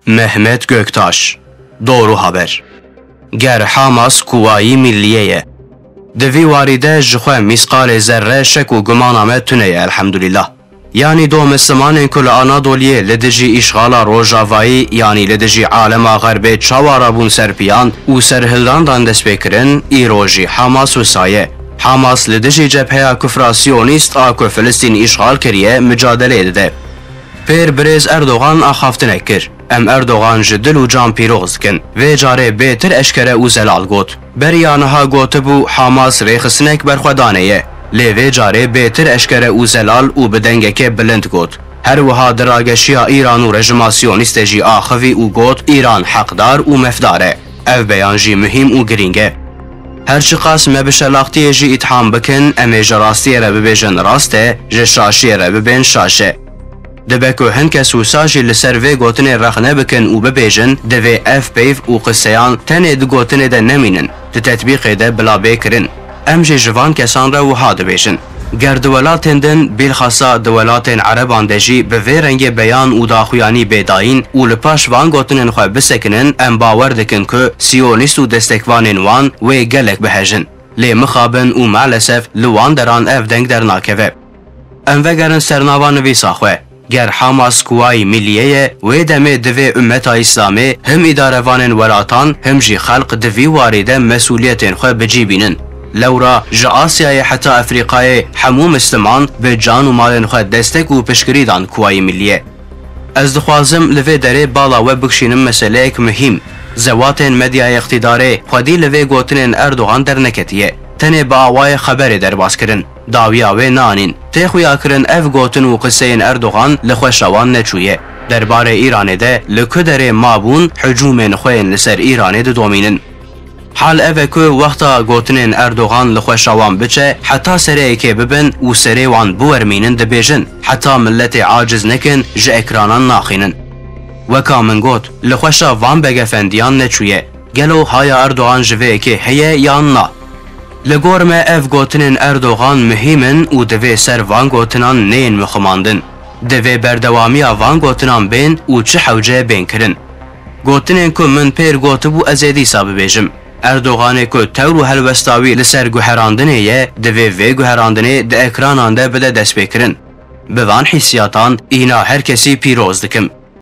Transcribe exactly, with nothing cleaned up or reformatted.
Mehmet Göktaş, Doğru Haber. Ger Hamas kuwayî millîye ye, di vî warî de ji xwe mîsqalê zerre şek û gumana me tune ye, elhemdulîllah. Yanî do Mislimanên ku li Anadoliyê li dijî îşxala Rojavayî, yanî li dijî alema Xerbê çawa rabûn ser piyan û serhildandan dest pê kirin, îro jî Hamas wisa ye. Hamas li dijî cebheya kufra Siyonîst a ku Filistîn îşxal kiriye, micadeleyê dide. Pêr birêz Erdogan axaftinek kir. Em Erdogan ji dil û can pîroz dikin. Vê carê bêtir eşkere û zelal got. Beriya niha gotibû Hamas rêxistinek berxwedanê ye. Lê vê carê bêtir eşkere û zelal û bi dengeke bilind got. Her wiha di rageşiya Îran û rejima Siyonîstê jî axivî û got, Îran heqdar û mefdar e. Ev beyan jî muhîm û girîng e. Her çiqas me bi şelaxtiyê jî îtham bikin, em ê ji rastiyê re bibêjin rast e, ji şaşiyê re bibên şaş e. Dibe ku hin kes wisa jî li ser vê gotinê rexne bikin û bibêjin, divê ev peyv û qiseyan tenê di gotinê de nemînin, di tetbîqê de bila bê kirin. Em jî ji van kesan re wiha dibêjin. Ger di welatên din, bîlxasa di welatên ereban de jî bi vê rengê beyan û daxuyanî bê dayîn û li paş van gotinên xwe bisekinin, em bawer dikin ku siyonîst û destekvanên wan wê gelek bihejin. Lê mixabin û maalesef li wan deran ev deng dernakeve. Em vegerin ser nava nivîsa xwe. Ger Hamas kuwayî millîye ye, wê demê divê ummeta Îslamê, him îdarevanên welatan, him jî xelq di vî warî de mesûliyetên xwe bi cî bînin. Lewra ji Asyayê heta Efrîqayê hemû Misliman bi can û malên xwe destek û piştgirî dan kuwayî millî ye. Ez dixwazim li vê derê bala we bikişînim meseleyek muhîm. Zewatên medyayê îqtîdarê xwedî li vê gotinên Erdogan derneketiye. Tenê bi awayê xeberê derbas kirin. Dawiya wê nanîn. Tê xuyakirin ev gotin û qiseyên Erdogan li xweşa wan neçûye. Derbarê Îranê de li ku derê mabûn, hicûmên xwe yên li ser Îranê didomînin. Hal ev e ku wexta gotinên Erdogan li xweşa wan biçe, heta sereyekê bibin û serê wan biwermînin dibêjin, heta miletê aciz nekin, ji ekranan naxînin. Weka min got, li xweşa van begefendiyan neçûye. Gelo haya Erdogan ji vê yekê heye yan na? Li gor me ev gotinên Erdogan muhîm in û divê ser van gotinan neyên mixumandin. Divê berdewamiya van gotinan bên û çi hewce bên kirin. Gotinên ku min pêr gotibû ez ê dîsa bibêjim. Erdoganê ku tewr û helwesta wî li ser guherandinê ye, divê vê guherandinê di ekranan de bide destpêkirin. Bi van hîsiyatan îna her kesî pîroz dikim.